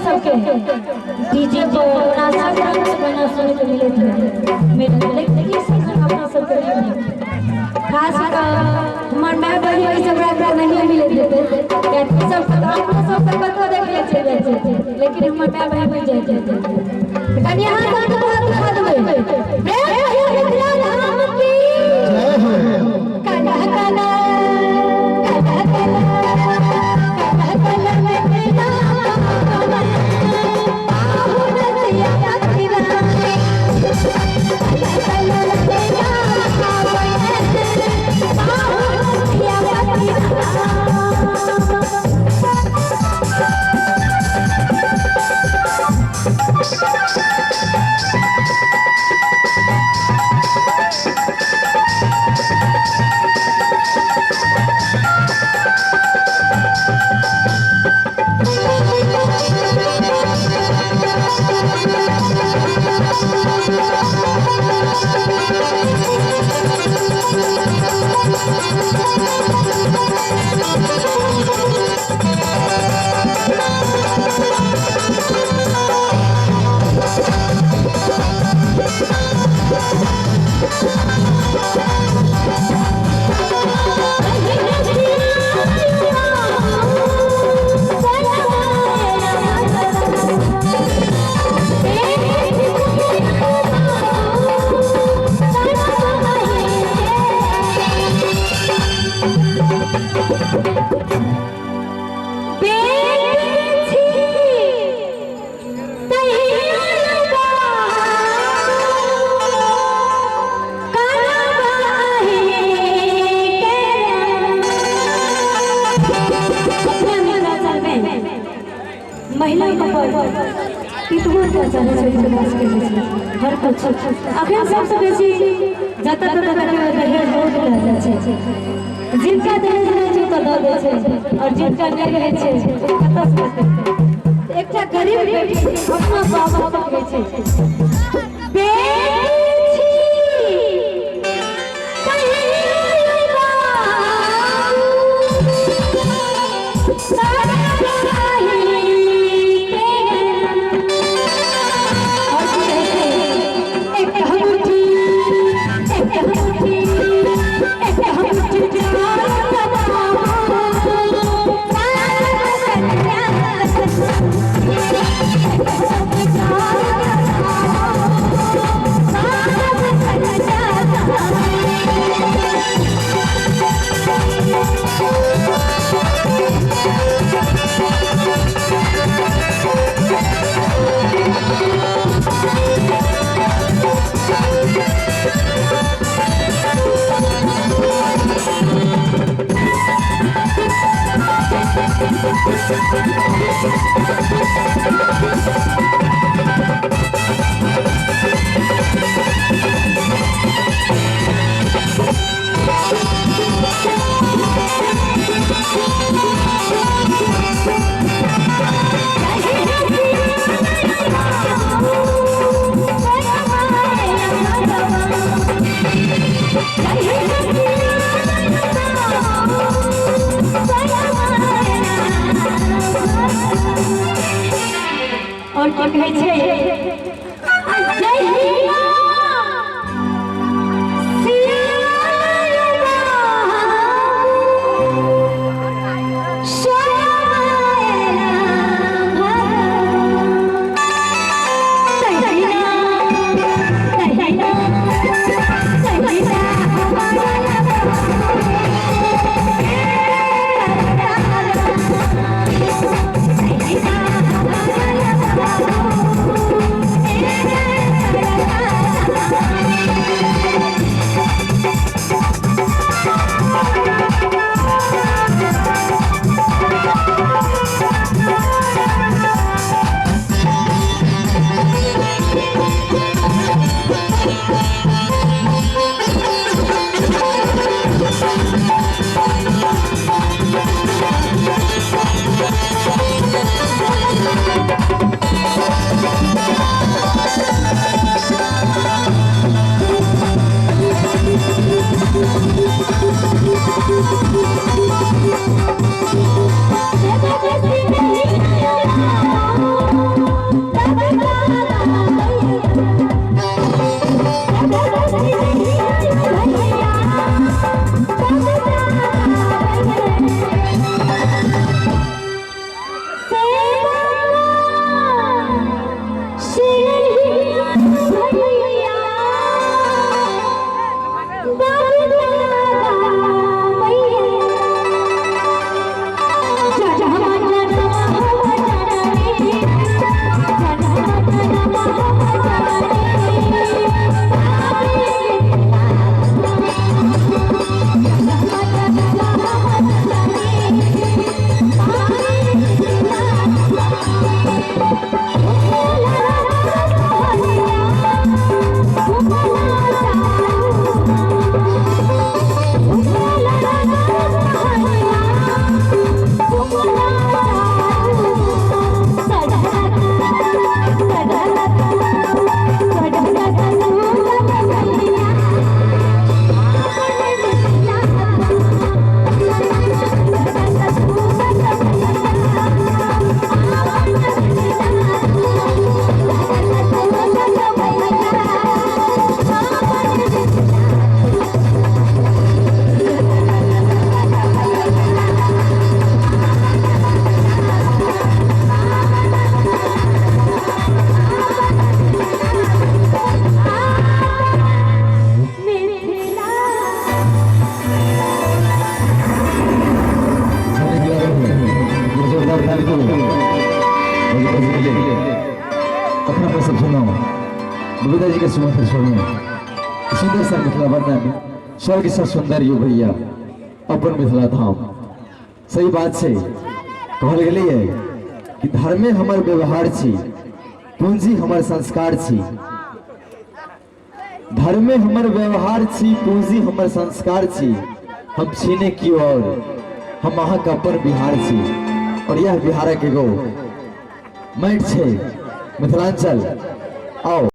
सबके डीजे पर ओना सब रंग के गाना सुनै के मिलैत है मिलत, लेकिन ई सब गाना अपना सबके नहीं मिलत। खास कऽ हमर माय बहिन ई सब रात नहीं मिलैत हेतै, कियाकि सब अपना सबके कतौ देखले चलि जाइ छै, लेकिन हमर माय बहिन नहि जाइ छै। कनि अहाँ सबके हाथ उठा देबै। प्रेम कहियो मिथिला धाम की जय हो। कला कला कला कला कला कला मिथिला आहु रसिया रसिया कला कला मिथिला आहु रसिया रसिया। महिला के पर कितबो अत्याचार होइ छै, विश्वास के छै हर कुछ। अखन सबसे बेसी जतऽ ततऽ देखबै दहेज बहुत लऽ जाइ छै। जिनका दहेज रहै छै तऽ दऽ दै छै, आओर जिनका नहि रहै छै ओ कतऽ से देतै? एकटा गरीब बेटी अपना बाबा के कहै छै, बेटी छी तहिया बाबू, और की कहै छै, जहिया सब सुनलहुँ बबीता जी के सुमधुर स्वर में सुंदर सा मिथिला वर्णन। स्वर्ग से सुंदर यो भैया अपन मिथिला धाम। सही बात छै, कहल गेलैए कि धर्मे हमर व्यवहार छी, पूंजी हमर संस्कार छी। धर्मे हमर व्यवहार छी, पूंजी हमर संस्कार छी। हम छीने की और हम अहाँके अपन बिहार छी। और यह बिहारक एगो माटि छै मिथिलांचल। आओ।